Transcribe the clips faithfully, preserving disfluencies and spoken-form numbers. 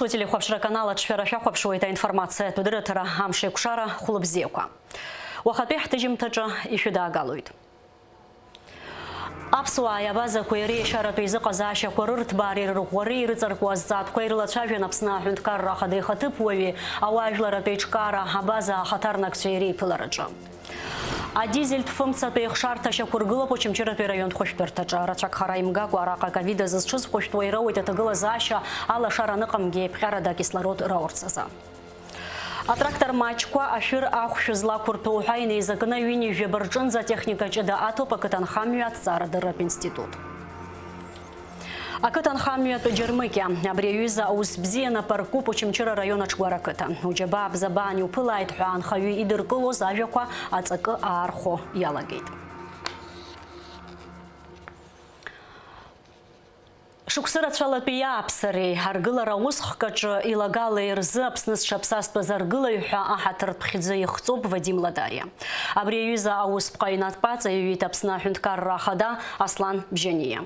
Телехәаԥшра аканал аҿы шәара шәахәаԥшуеит аинформациатә дырраҭара Амш еиқәшара, хәлыбзиақәа. Уахатәи ҳҭыжьымҭаҿы ишәыдаагалоит. Аԥсуааи абазақәеи реиашьаратәи еизыҟазаашьақәа рырҭбаареи рырӷәӷәареи ирыҵаркуа азҵаатәқәа ирылацәажәан Аԥсны аҳәынҭқарра ахада ихаҭыԥуаҩи ауаажәларратә еиҿкаара абаза ахаҭарнакцәеи реиԥылараҿы. Адизельтә фымцатә еихшарҭа шьақәыргылоуп Очамчыратәи араионтә хәышәтәырҭаҿы. Рацәак хара имгакәа араҟа ковид азызҽыз хәышәтәыла ироуеит аҭагылазаашьа алашара аныҟамгеи аиԥҟьарада акислород раурц азы. Атрактор маҷқәа ашәыр ахәшә злақәырҭәо уҳәа инеизакны ҩынҩажәаба рҿынӡа атехника ҷыда аҭоуп ақыҭанхамҩа аҭҵаарадырратә институт. Ақыҭанхамҩатә џьармыкьа. Абри аҩыза аус бзиа напы аркуп Очамчыра араион Аҽгәара ақыҭа. Уџьабаа бзабаан иуԥылааит ҳәа анхаҩы идыркылоз ажәақәа аҵакы аархәо иалагеит. Шықәсы рацәалатәи иааԥсареи аргылара аусхк аҿы илагалеи рзы Аԥсны зҽаԥсазтәыз аргылаҩ ҳәа аҳаҭыртә хьӡы ихҵоуп Вадим Ладариа. Абри аҩыза аусԥҟа инапаҵаҩит Аԥсны аҳәынҭқарра ахада Аслан Бжьаниа.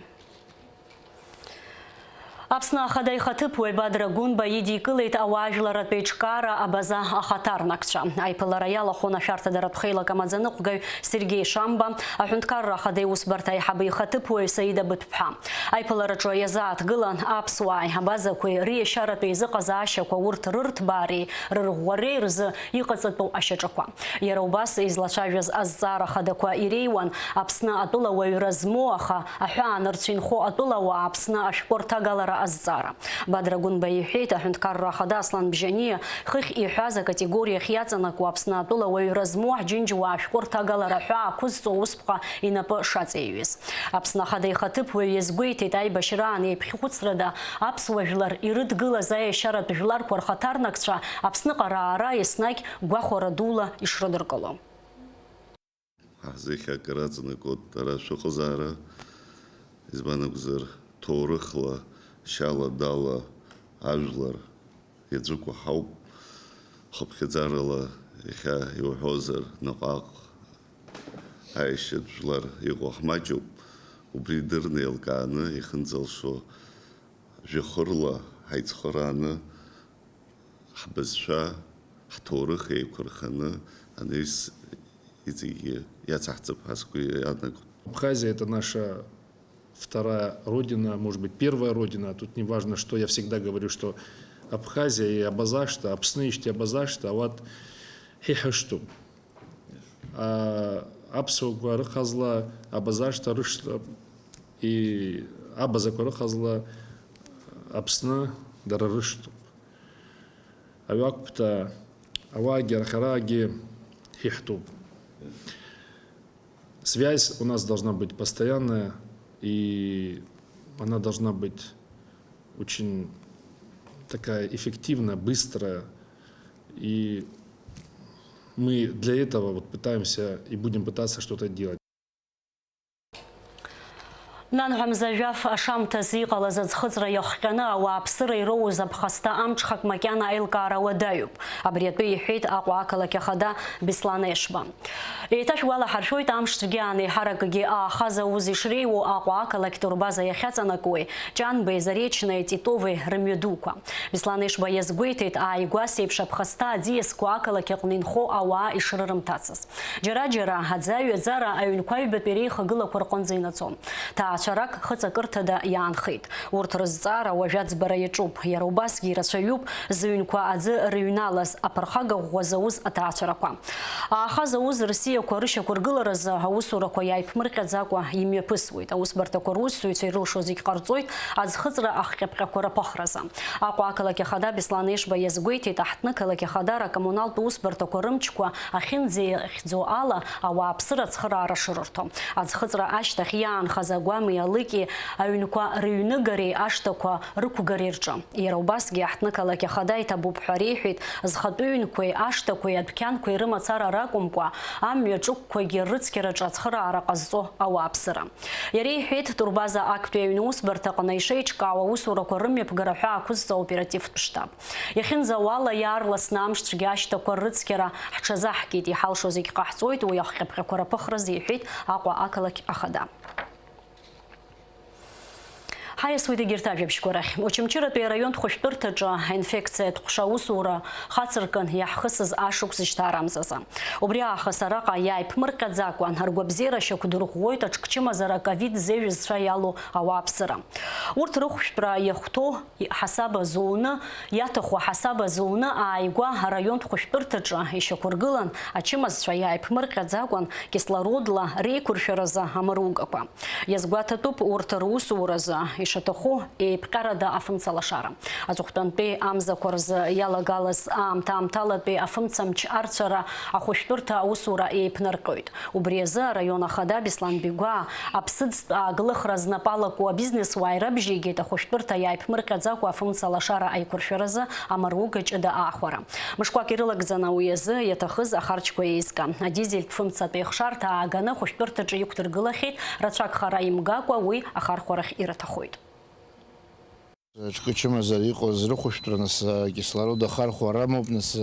Аԥсны ахада ихаҭыԥуаҩ Бадра Гәынба идикылеит ауаажәларратә еиҿкаара абаза ахаҭарнакцәа. Аиԥылара иалахәын ашәарҭадаратә хеилак амаӡаныҟәгаҩ Сергеи Шамба, аҳәынҭқарра ахада иусбарҭа аиҳабы ихаҭыԥуаҩ Саида Быҭәԥҳа. Аиԥылараҿы иазааҭгылан аԥсуааи абазақәеи реиашьаратәи еизыҟазаашьақәа, урҭ рырҭбаареи рырӷәӷәареи рзы иҟаҵатәу ашьаҿақәа. Иара убас излацәажәаз азҵаара хадақәа иреиуан Аԥсны атәылауаҩра змоу, аха аҳәаанырцә инхо атәылауаа Аԥсны ашәҟәы рҭагалара азҵаара. Бадра Гәынба иҳәеит, аҳәынҭқарра ахада Аслан Бжьаниа хыхь иҳәаз акатегориахь иаҵанакуа Аԥсны атәылауаҩра змоу ҳџьынџьуаа ашәҟәы рҭагалара ҳәа ақәызҵо усԥҟа инапы шаҵаиҩыз. Аԥсны ахада ихаҭыԥуаҩ иазгәеиҭеит, аибашьраан еиԥхьхәыцрада аԥсуа жәлар ирыдгылаз аиашьаратә жәларқәа рхаҭарнакцәа Аԥсныҟа раара еснагь гәахәара дула ишрыдыркыло. Ҳзыхь акыр аҵанакуеит ара шәыҟазаара, избан акәзар, ҭоурыхла, шьала, дала ажәлар иаӡәыкәа ҳауп. Хыԥхьаӡарала иахьа иуҳәозар, наҟ-ааҟ аиашьатә жәлар иҟоу ҳмаҷуп. Убри идырны, еилкааны, ихынӡалшо, жәахырла ҳаицхырааны, ҳбызшәа, ҳҭоурых еиқәырханы анаҩс иҵегьы иацаҳҵап ҳәа сгәы иаанагоит. Абхазия — это наша вторая родина, может быть, первая родина. Тут не важно, что я всегда говорю, что Абхазия и Абазашта, Аԥсны ишьҭи Абазашта, вот, ҳиҳәашьҭоуп. А, аԥсуақәа рыхазла Абазашта рышҭа, и абазақәа рыхазла Аԥсны дара рышҭоуп. Аҩақәԥҭа ауаагьы архараагьы ҳиҳәҭоуп. Связь у нас должна быть постоянная, и она должна быть очень такая эффективная, быстрая. И мы для этого вот пытаемся и будем пытаться что-то делать. Нанҳәа мза жәаф ашамҭазы иҟалаз аӡхыҵра иахҟьаны ауааԥсыра ироуз аԥхасҭа амҽхак макьана аилкаара уадаҩуп. Абри атәы иҳәеит Аҟәа ақалақь ахада Беслан Ешба. Еиҭашәгәалаҳаршәоит, амш цәгьа анеиҳаракгьы ааха зауз ишреиуоу Аҟәа ақалақь турбаза иахьаҵанакуеи, Ҷанбеи, Заречнои, Титови рымҩадуқәа. Беслан Ешба иазгәеиҭеит, ааигәа асеиԥш аԥхасҭа аӡиасқәа ақалақь аҟны инхо ауаа ишрырымҭацыз. Џьара-џьара аӡы аҩаӡара аҩнқәа аҩбатәи реихагылақәа рҟынӡа инаӡон. Ҭаацәарак хыҵакырҭада иаанхеит. Урҭ рызҵаара уажә аӡбара иаҿуп. Иара убасгьы ирацәаҩуп зыҩнқәа аӡы рыҩналаз, аԥырхага ӷәӷәа зауз аҭаацәарақәа. Ааха зауз рсиақәа рышьақәыргыларазы аусурақәа иааиԥмырҟьаӡакәа имҩаԥысуеит. Аусбарҭақәа русзуҩцәа ирылшо зегь ҟарҵоит аӡхыҵра ахҟьаԥҟьақәа рыԥыхразы. Аҟәа ақалақь ахада Беслан Ешба иазгәеиҭеит, аҳҭны қалақь ахадара акоммуналтә усбарҭақәа рымчқәа ахьынӡеихьӡо ала, ауааԥсыра ацхыраара шырырҭо. Аӡхыҵра ашьҭахь иаанхаз агәами алыки аҩнқәа рыҩныгареи ашҭақәа рықәгареи рҿы. Иара убасгьы аҳҭны қалақь ахада иҭабуп ҳәа реиҳәеит зхатәы ҩнқәеи ашҭақәеи адәқьанқәеи рымацара ракәымкәа, амҩа ҿықәқәагьы рыцқьараҿы ацхыраара ҟазҵо ауааԥсыра. Иара иҳәеит, турбаза актәи аҩны усбарҭаҟны ишеиҿкаау аусурақәа рымҩаԥгара ҳәа ақәызҵо аоперативтә штаб. Иахьынӡауала, иаарласны амш цәгьа ашьҭақәа рыцқьара ҳҽазаҳкит, иҳалшо зегь ҟаҳҵоит, уи ахҟьаԥҟьақәа рыԥыхразы, иҳәеит Аҟәа ақалақь ахада. Ҳаиасуеит егьырҭ ажәабжьқәа рахь. Очамчыратәи араионтә хәышәтәырҭаҿы аинфекциатә ҟәша аусура хацыркын иаҳхысыз ашықәс жьҭаарамзазы. Убри аахыс араҟа иааиԥмырҟьаӡакәа ргәабзиара шьақәдырӷәӷәоит аҽкчымазара ковид зеижәызцәа иалоу ауааԥсыра. Урҭ рыхәшәтәра иахәҭоу ҳасаба зуны, иаҭаху ҳасаба зуны ааигәа араионтә хәышәтәырҭаҿы ишьақәыргылан ачымазцәа иааиԥмырҟьаӡакәан кислородла реиқәыршәаразы амаругақәа. Иазгәаҭатәуп урҭ русуразы ишаҭаху еиԥҟьарада афымцалашара. Аҵыхәтәантәи амзақәа рзы иалагалаз аамҭа-аамҭалатәи афымцамч арцәара ахәышәтәырҭа аусура еиԥнарҟьоит. Убри азы араион ахада Беслан Бигәаа аԥсыӡтә ааглыхра знапы алаку абизнесуаа ирабжьеигеит ахәышәтәырҭа иааиԥмырҟьаӡакәа афымцалашара аиқәыршәаразы амаруга ҷыда аахәара. Мышқәак ирылагӡаны уи азы иаҭахыз ахарџьқәа еизга. Адизельтә фымцатә еихшарҭа ааганы ахәышәтәырҭаҿы иқәдыргылахьеит, рацәак хара имгакәа уи ахархәарахь ирыҭахоит. Аҽкы чымазар иҟоу зрыхәышәтәра, нас, акислород ахархәара амоуп, нас,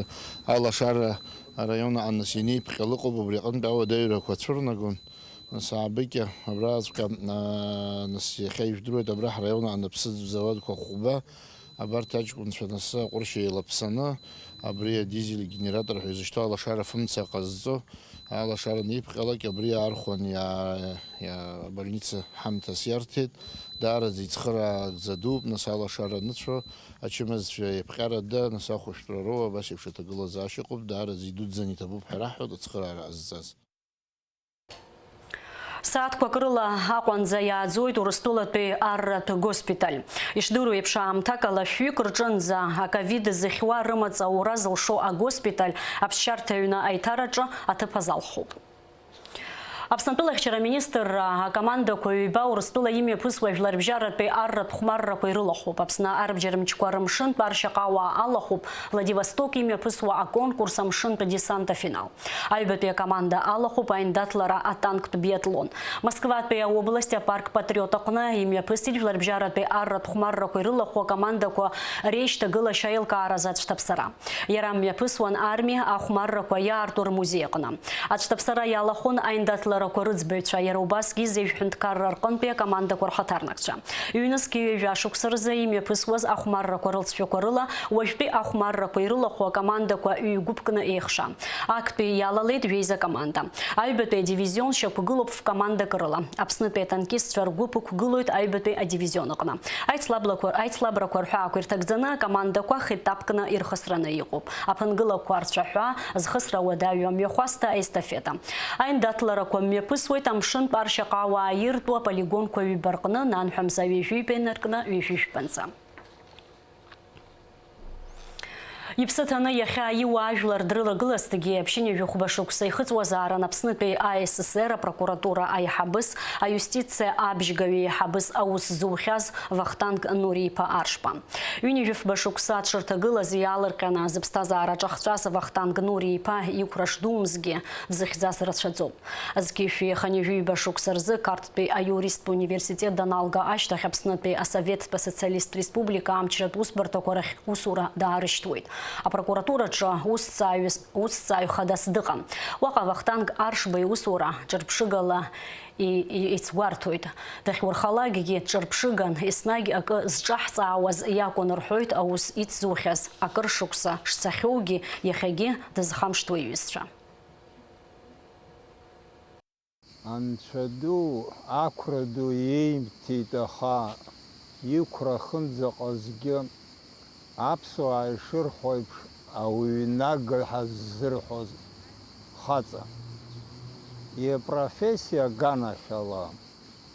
алашара араион аҟны, нас, инеиԥҟьало ыҟоуп, убри аҟынтә ауадаҩрақәа цәырнагон. Нас, аабыкьа, абраҵәҟьа, аа, нас, иахьа ижәдыруеит, абра ҳраион аҟны аԥсыӡ заводқәа хәба, абарҭ аҷкәынцәа, нас, аҟәыршь еилаԥсаны, абри адизель генератор ҳәа изышьҭоу алашара фымца ҟазҵо, алашара анеиԥҟьалак, абри аархәан иаа-, иаа-, абольница ҳамҭас иарҭеит. Даараӡа ицхыраагӡа дууп, нас, алашара аныцәо, ачымазцәа еиԥҟьарада, нас, ахәышәтәра роуа, абас еиԥш аҭагылазаашьа ыҟоуп, даараӡа идуӡӡаны иҭабуп ҳәа раҳҳәоит ацхыраара ҟазҵаз. Сааҭқәак рыла Аҟәанӡа иааӡоит Урыстәылатәи арратә госпиталь. Ишдыру еиԥш, аамҭак ала шәҩык рҿынӡа аковид зыхьуа рымаҵ аура зылшо агоспиталь аԥсшьарҭа аҩны аиҭараҿы аҭыԥ азалхуп. Аԥснытәыла ахьчара министрра акомандақәа ҩба Урыстәыла имҩаԥысуа жәларбжьаратәи арратә хәмаррақәа ирылахәуп. Аԥсны арбџьар мчқәа рымшынтә аршьаҟауаа алахәуп Владивосток имҩаԥысуа аконкурс амшынтә десант афинал. Аҩбатәи акоманда алахәуп аиндаҭлара атанктә биатлон. Москватәи аобласть апарк Патриот аҟны имҩаԥысит жәларбжьаратәи арратә хәмаррақәа ирылахәу акомандақәа реишьҭагылашьа аилкааразы ацәҭаԥсара. Иара мҩаԥысуан арми ахәмаррақәа иаарту рмузеи аҟны. Ацәҭаԥсара иалахәын аиндаҭларақәа рыӡбаҩцәа, иара убасгьы зежә ҳәынҭқарра рҟынтәи акомандақәа рхаҭарнакцәа. Ҩнызқьи ҩажәа шықәса рзы имҩаԥысуаз ахәмаррақәа рылҵшәақәа рыла уажәтәи ахәмаррақәа ирылахәу акомандақәа ҩ-гәыԥкны еихша. Актәи иалалеит жәеиза команда. Аҩбатәи адивизион шьақәгылоуп ф-командак рыла. Аԥснытәи атанкистцәа ргәыԥ ықәгылоит аҩбатәи адивизион аҟны. Аицлаблақәа, аицлабрақәа рҳәаақәа ирҭагӡаны акомандақәа хетапкны ирхысраны иҟоуп. Аԥынгылақәа рцәаҳәа, зхысра уадаҩу амҩахәасҭа, аестафета. Аиндаҭларақәа мҩаԥысуеит амшынтә аршьаҟауаа иртәу аполигонқәа ҩба рҟны, нанҳәа мза ҩажәи ҩба инаркны ҩажәи жәбанӡа. Иԥсы ҭаны иахьа иуа ажәлар дрылагылазҭгьы, ԥшьынҩажәи хәба шықәса ихыҵуазаарын Аԥснытәи А С С Р апрокуратура аиҳабыс, аиустициа абжьгаҩ еиҳабыс аус зухьаз Вахтанг Нури-иԥа Аршба. Ҩынҩажәи фба шықәса аҽырҭагылаз иаалырҟьаны зыԥсҭазаара ҿахҵәаз Вахтанг Нури-иԥа иқәра шдумзгьы, дзыхьӡаз рацәаӡоуп. Зқьи жәшәи хынҩажәи ҩба шықәса рзы Қарҭтәи аиуристтә университет даналга ашьҭахь Аԥснытәи асоветтә асоциалисттә республика амчратә усбарҭақәа рахь усура даарышьҭуеит. Апрокуратураҿы усҭҵааҩыс-, усҭҵааҩ хадас дыҟан. Уаҟа Вахтанг Аршба иусура ҿырԥшыгала и-, и-, ицгәарҭоит. Дахьурхалакгьы ҿырԥшыган, еснагь акы зҿаҳҵаауаз иакәын рҳәоит аус ицзухьаз, акыр шықәса шцахьоугьы, иахьагьы дызхамышҭуа иҩызцәа. Анцәа ду, ақәра ду иеимҭеит, аха иқәра ахынӡаҟазгьы аԥсуаа ишырҳәо еиԥш, ауаҩы нага ҳәа ззырҳәоз хаҵа. Ипрофессиа аганахьала,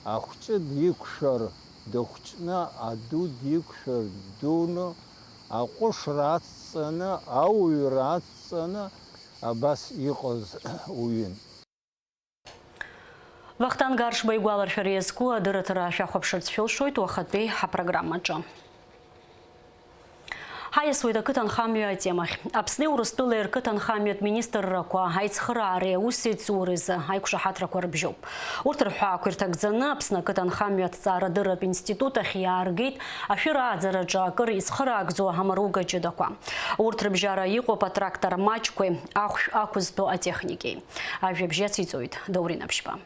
ахәҷы дикәшар дыхәҷны, аду дикәшар дуны, аҟәышра ацҵаны, ауаҩра ацҵаны, абас иҟаз уаҩын. Вахтанг Аршба игәаларшәара иазку адырраҭара шәахәаԥшырц шәылшоит уахатәи ҳапрограммаҿы. Ҳаиасуеит ақыҭанхамҩа атемахь. Аԥсни Урыстәылеи рқыҭанхамҩатә министррақәа аицхыраареи аусеицуреи рзы аиқәшаҳаҭрақәа рыбжьоуп. Урҭ рҳәаақәа ирҭагӡаны Аԥсны ақыҭанхамҩа аҭҵаарадырратә институт ахь иааргеит ашәыр ааӡараҿы акыр ицхыраагӡоу амаруга ҷыдақәа. Урҭ рыбжьара иҟоуп атрактор маҷқәеи ахәшә ақәызтәу атехникеи. Ажәабжь ациҵоит Даур Инаԥшьба.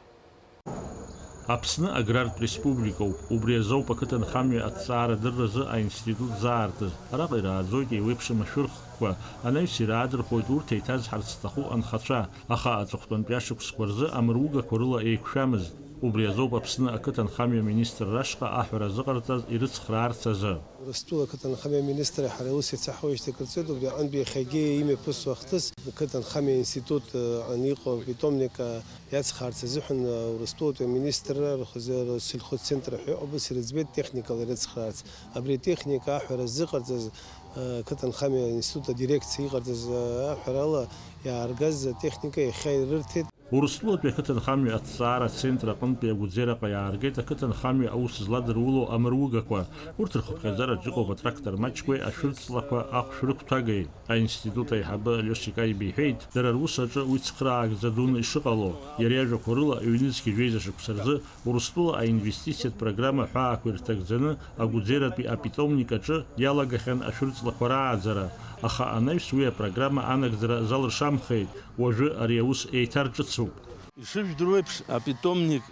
Аԥсны аграртә республикоуп, убри азоуп ақыҭанхамҩа аҭҵаара адырразы аинститут заартыз. Араҟа ирааӡоит еиуеиԥшым ашәырхқәа, анаҩс ираадырхәоит урҭ еиҭазҳарц зҭаху анхацәа, аха аҵыхәтәантәи ашықәсқәа рзы амыругақәа рыла еиқәшәамызт. Убри азоуп Аԥсны ақыҭанхамҩа аминистрра ашҟа аҳәара азыҟарҵаз ирыцхраарц азы. Урыстәыла ақыҭанхамҩа аминистрреи ҳареи аус еицаҳуеижьҭеи акыр ҵуеит, убри аҟынтәи иахьагьы имҩаԥысуа ахҭыс ақыҭанхамҩа аинститут, ы, ан иҟоу апитомник, ы, иацхраарц азыҳәан, ы, Урыстәылатәи аминистрра рхазы-, рсельхозцентр ҳәа иҟоу абас ирыӡбеит техникала ирыцхраарц. Абри атехника аҳәара ззыҟарҵаз, ы, ақыҭанхамҩа аинститут адирекциа иҟарҵаз, ы, аҳәарала иааргаз атехника иахьа ирырҭеит. Урыстәылатәи ақыҭанхамҩа аҭҵаара ацентр аҟынтәи Агәӡераҟа иааргеит ақыҭанхамҩа аус зладыруло амыругақәа. Урҭ рхыԥхьаӡараҿ иҟоуп атрактор маҷқәеи ашәырҵлақәа ахәшә рықәҭәагеи. Аинститут аиҳабы Алиош Икаиба иҳәеит, дара рус аҿы уи цхыраагӡа дуны ишыҟало. Иара иажәақәа рыла, ҩнызқьи жәеиза шықәса рзы Урыстәыла аинвестициатә программа ҳәаақәа ирҭагӡаны Агәӡератәи апитомник аҿы иалагахьан ашәырҵлақәа рааӡара, аха анаҩс уи апрограмма анагӡара залыршамхеит. Уажәы ари аус еиҭарҿыцуп. Ишыжәдыруеиԥш, апитомник,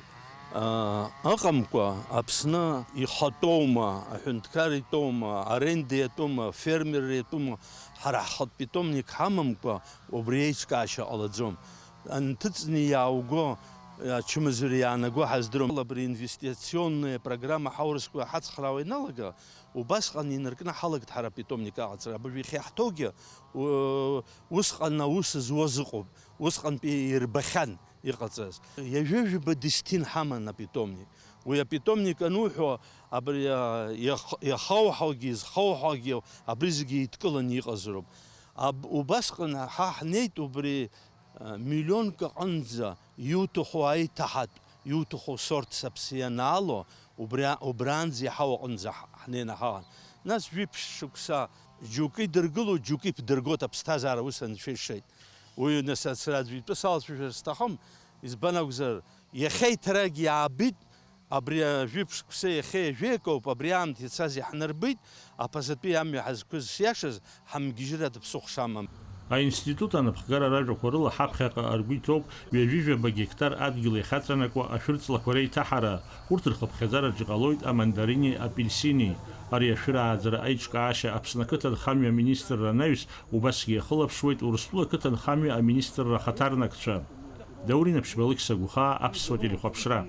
аа, ыҟамкәа, Аԥсны ихатәоума, аҳәынҭқар итәоума, аренда иатәума, фермер иатәума, ҳара ҳхатә питомник ҳамамкәа, убри еиҿкаашьа ҟалаӡом. Анҭыҵны иаауго, ачымазара иаанаго ҳаздырам. Абри инвестиционная программа ҳаурысқәа ҳацхраауа ианалага, убасҟан инаркны ҳалагт ҳара апитомник аҟаҵара. Абыржә иахьа иаҳҭоугьы, у-, усҟан аус зуаз ыҟоуп, усҟантәи ирбахьан иҟаҵаз. Ҩажәа-ҩба десятин ҳаман апитомник. Уи апитомник ануҳәо, абри, а, иах-, иахауҳәогьы изхауҳәогьы абри зегьы еидкыланы иҟазароуп. Аб-, убасҟан ҳа ҳнеит убри, а, миллионк аҟынӡа иуҭаху аиҭаҳатә, иуҭаху сорт саԥсы ианаало, убри а-, убранӡа иаҳау аҟынӡа ҳ-, ҳнеины ҳаҟан. Нас жәиԥшь шықәса џьоукы идыргылоит, џьоукы иԥдыргоит, аԥсҭазаара ус анцәа ишеит. Уи, нас, ацара аӡәы итәы салацәажәар сҭахым, избан акәзар, иахьа иҭарагь иаабеит, абри ажәиԥшь шықәса иахьа ҩажәеи акоуп, абри аамҭа ицаз иаҳнарбеит, аԥазатәи амҩа ҳазқәыз шиашаз, ҳамгьежьыратә ԥсыхәа шамам. Аинститут анапхгара ражәақәа рыла ҳаԥхьаҟа аргәы иҭоуп ҩажәи жәаба гектар адгьыл иахьаҵанакуа ашәырҵлақәа реиҭаҳара. Урҭ рхыԥхьаӡараҿ иҟалоит амандарини апельсини. Ари ашәырааӡара аиҿкаашьа Аԥсны ақыҭанхамҩа аминистрра анаҩс убасгьы иахылаԥшуеит Урыстәыла ақыҭанхамҩа аминистрра ахаҭарнакцәа. Даур Инаԥшьба, Алықьса Гәхаа, Аԥсуа телехәаԥшра.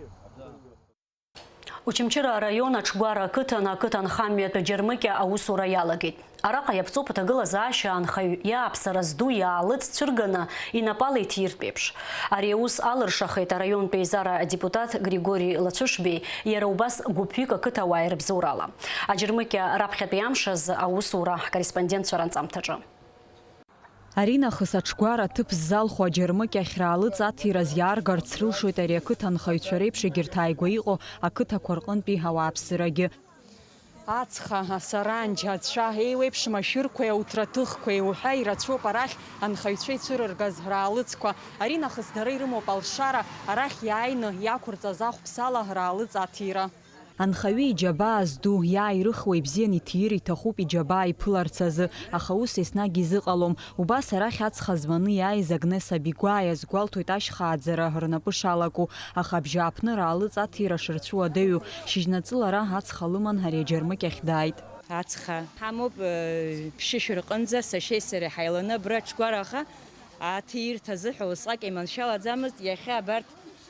Очамчыра араион Аҽгәара ақыҭан ақыҭанхамҩатә аџьармыкьа аусура иалагеит. Араҟа иаԥҵоуп аҭагылазаашьа анхаҩ иааԥсара зду иаалыҵ цәырганы инапала иҭиртә еиԥш. Ари аус алыршахеит араионтә еизара адепутат Григори Лацәышбеи, иара убас гәыԥҩык ақыҭауааи рыбзоурала. Аџьармыкьа раԥхьатәи амш азы аусура ҳкорреспондентцәа ранҵамҭаҿы. Аринахыс Аҽгәара аҭыԥ ззалху аџьармыкьахь раалыҵ аҭираз иааргарц рылшоит ари ақыҭа анхаҩцәа реиԥш егьырҭ ааигәа иҟоу ақыҭақәа рҟынтәи ауааԥсырагьы. Ацха, асаранџь, ацәа, еиуеиԥшым ашәырқәеи ауҭраҭыхқәеи уҳәа ирацәоуп арахь анхаҩцәа ицәырыргаз раалыҵқәа. Аринахыс дара ирымоуп алшара арахь иааины иақәырҵаз ахәԥсала раалыҵ аҭира. Анхаҩы иџьабаа зду, иааирыхуа ибзиан иҭир иҭахуп иџьабаа иԥыларц азы, аха ус еснагь изыҟалом. Убас арахь ацха зманы иааиз Агнеса Бигәаа иазгәалҭоит ашьхааӡара рнапы шалаго, аха абжьааԥны раалыҵ аҭира шырцәуадаҩу. Шьыжьнаҵылара ацха лыман ари аџьармыкьахь дааит. Ацха ҳамоуп, э, ԥшьышә рҟынӡа сашьеи сареи ҳаиланы абра аҽгәараха аҭирҭа азыҳәа усҟак иманшәалаӡамызт, иахьа абарҭ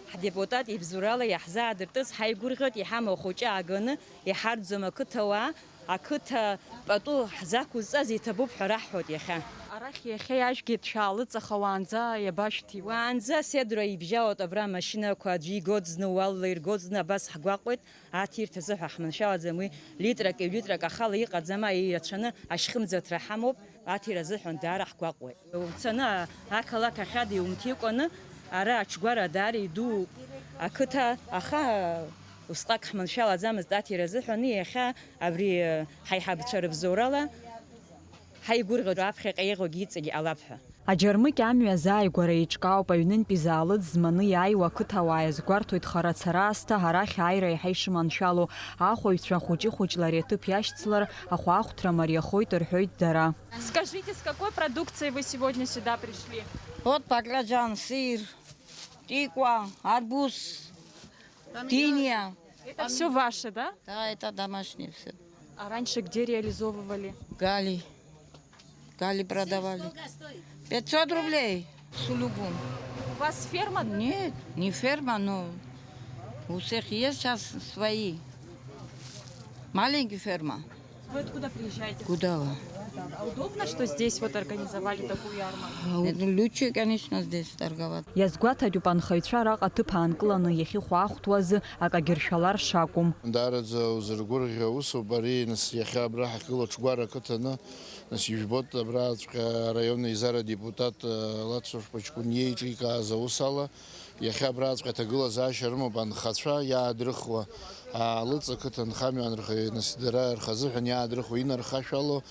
ҳдепутат ибзоурала иаҳзаадыртыз ҳаигәырӷьоит, иҳамоу ахәыҷы ааганы иҳарӡом ақыҭауаа, ақыҭа пату ҳзақәызҵаз иҭабуп ҳәа раҳҳәоит иахьа. Арахь иахьа иажәгеит шәаалыҵ, аха уаанӡа иабашәҭи? Уаанӡа седра ибжьалоит абра амашьынақәа, аӡәы игоит зны, уалла иргоит зны, абас ҳгәаҟуеит. Аҭирҭа азыҳәа ҳманшәалаӡам уи, литрак, ҩ-литрак ахала иҟаӡам, еирацәаны ашьхымӡаҭра ҳамоуп, аҭира азыҳәан даара ҳгәаҟуеит. Уцаны ақалақь ахьада иумҭикәаны, ара аҽгәара даара идууп, ақыҭа, аха усҟак ҳманшәалаӡамызт аҭира азыҳәан, иахьа абри ҳаиҳабацәа рыбзоурала ҳаигәырӷьоит, аԥхьаҟа иҟоугьы иҵегь ҟалап ҳәа. Аџьармыкьа амҩа азааигәара еиҿкаауп, аҩнынтә изаалыҵ зманы иааиуа ақыҭауаа иазгәарҭоит хара ацара аасҭа арахь ааира еиҳа ишыманшәало, ахәаҩцәа хәыҷы-хәыҷла ари аҭыԥ иашьцылар, ахәаахәҭра мариахоит рҳәоит дара. Скажите, с какой продукцией вы сегодня сюда пришли? Вот баклажан, сыр, тиква, арбуз, Диния. Это все ваше, да? Да, это домашнее все. А раньше где реализовывали? Гали. Гали продавали. Пятьсот рублей сулугун. У вас ферма? Нет, не ферма, но у всех есть сейчас свои. Маленькая ферма. Вы откуда приезжаете? Гудава. А удобно, что здесь вот организовали такую ярмарку? А, лучше, конечно, здесь торговать. Иазгәаҭатәуп анхаҩцәа араҟа аҭыԥ аанкыланы иахьыхәаахәҭуа азы акагьы ршәалар шакәым. Даараӡа узыргәырӷьо усуп ари, нас, иахьа абра ҳахьгылоу Ҽгәара ақыҭаны, нас, ижәбоит, абраҵәҟьа араион еизара адепутат, э, Лацәа Шәпаҷкәын иеиҿикааз аус ала, иахьа абраҵәҟьа аҭагылазаашьа рымоуп анхацәа иаадрыхуа, Аалыҵ ақыҭа нхамҩа анырха-, нас, дара рхазыҳәан иаадрыхуа, инархашәало,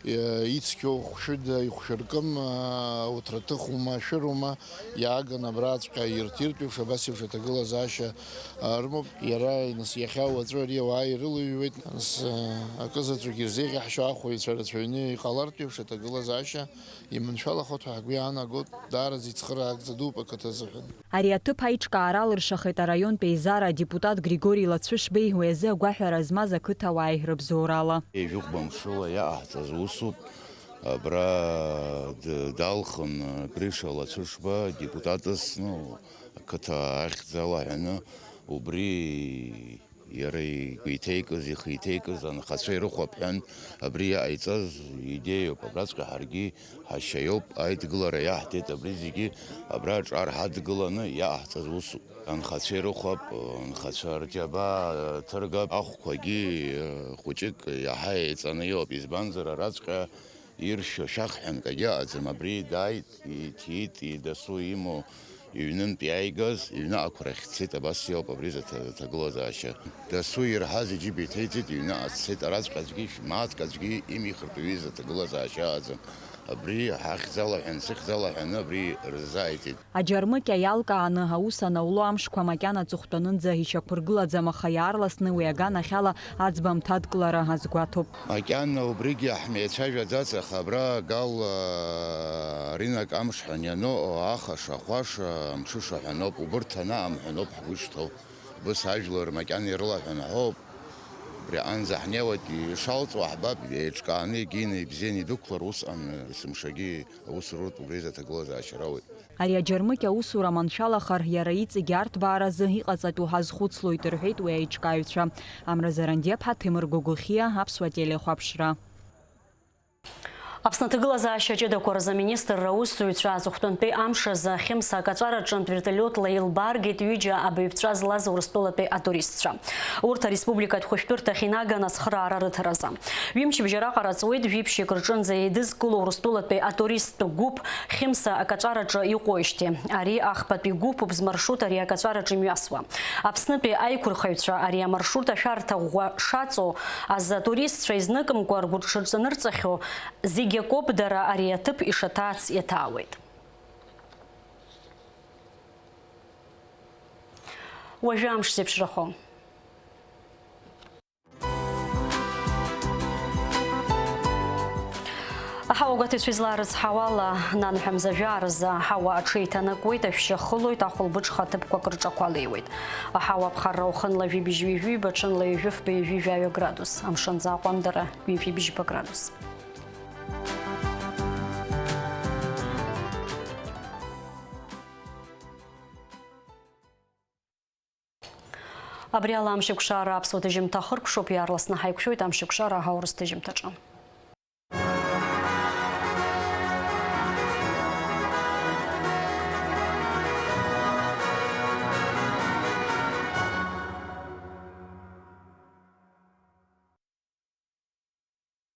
э, ицқьоу хәшәыда ихәшәыркым, э, уҭраҭыхума, шәырума, иааган абраҵәҟьа ирҭиртә еиԥш, абас еиԥш аҭагылазаашьа, э, рымоуп. Иара, нас, иахьа уаҵәы ари ауаа ирылыҩуеит, нас, э, акызаҵәык ирзеиӷьаҳшьо ахәаҩцәа рацәаҩны иҟалартә еиԥш аҭагылазаашьа иманшәалахоит ҳәа ҳгәы иаанагоит, даараӡа ицхыраагӡа дууп ақыҭа азыҳәан. Ари аҭыԥ аиҿкаара алыршахеит араионтә еизара адепутат Григори Лацәышбеи, уи азы агәаҳәара змаз ақыҭауааи рыбзоурала. Ҩажәихәба мшыла иаҟаҳҵаз усуп. Абра д-, далхын Гриша Лацәышба, депутатс, ну, ақыҭа ахьӡ алаҳәаны, убри Иара игәеиҭеикыз, ихы иҭеикыз анхацәа ирыхәаԥҳәын, абри иҟаиҵаз идеиоуп, абраҵәҟьа ҳаргьы ҳашьа иоуп, аидгылара иаҳҭеит, абри зегьы абра аҿар ҳадгыланы иаҟаҳҵаз усуп. Анхацәа ирыхәап, анхацәа рџьабаа ҭыргап, ахәқәагьы, хәыҷык иаҳа еиҵаны иҟоуп, избанзар, араҵәҟьа иршәо шәахҳәанкагьы ыҟаӡам, абри дааит, иҭиит, дасу имоу иҩнынтә иааигаз, иҩны ақәрахь дцеит, абас иоуп абри заҭа-, ҭагылазаашьа. Дасу ирҳаз иџьыба иҭеиҵеит, иҩныҟа дцеит, араҵәҟьа аӡәгьы, мааҭк аӡәгьы имихыртә ҩыза ҭагылазаашьа ыҟаӡам. Абри ҳахьӡ алаҳәан, сыхьӡ алаҳәаны абри рзааиҵеит. Аџьармыкьа иалкааны аус анауло амшқәа макьана аҵыхәтәанынӡа ишьақәыргылаӡам, аха иаарласны уи аганахьала аӡбамҭа адкылара азгәаҭоуп. Макьана убригьы ҳмеицәажәаӡац, аха абра Гал, аа, ринак амш ҳәа иану, ахаша, ахәаша, амҽыша ҳәа ноуп, убырҭ анаамҳәа ноуп ҳгәы ишҭоу. Быс ажәлар макьана ирылаҳәан ҳәоуп. Убри аҟынӡа ҳнеиуеит, ишалҵуа ҳбап, еиҿкааны, егьины, ибзианы идәықәлар усҟан, есымшагьы аус руртә убри изы аҭагылазаашьа роуеит. Ари аџьармыкьа аусура маншәалахар, иара иҵегь арҭбааразы иҟаҵатәу ҳазхәыцлоит, рҳәеит уи аиҿкааҩцәа. Амра Зарандиаԥҳа, Ҭемыр Гогохиа, Аԥсуа телехәаԥшра. Аԥсны аҭагылазаашьа ҷыдақәа рзы аминистрра аусзуҩцәа аҵыхәтәантәи амш азы Хьымса акаҵәараҿынтә вертолиотла еилбааргеит ҩыџьа абаҩԥҵәа злаз Урыстәылатәи атуристцәа. Урҭ ареспубликатә хәышәтәырҭахь инаган ацхыраара рыҭаразы. Ҩымчыбжьа раҟара ҵуеит, жәиԥшьҩык рҿынӡа еидызкыло Урыстәылатәи атуристтә гәыԥ Хьымса акаҵәараҿы иҟоижьҭеи. Ари ахԥатәи гәыԥуп змаршрут ари акаҵәараҿы имҩасуа. Аԥснытәи аиқәырхаҩцәа ари амаршрут ашәарҭа ӷәӷәа шаҵоу азы атуристцәа изныкымкәа ргәырҽанырҵахьоу зегь акоуп, дара ари аҭыԥ ишаҭаац иаҭаауеит. Уажәы амш зеиԥшрахо. Аҳауа гәаҭаҩцәа излаарыцҳауала, нанҳәа мза жәаа рзы аҳауа аҽеиҭанакуеит, ашәшьа хылоит, ахәылбыҽха ҭыԥқәак рҿақәа леиуеит. Аҳауа аԥхарра уахынла жәибжь ҩажәи ҩба, ҽынла ҩажәи фба, ҩажәи жәаҩа градус. Амшын аӡы аҟәандара ҩажәи бжьба градус. Абри ала амшьыкәшара аԥсуа ҭыжьымҭа хыркәшоуп, иаарласны ҳаиқәшәоит амшьыкәшара аурыс ҭыжьымҭаҿы.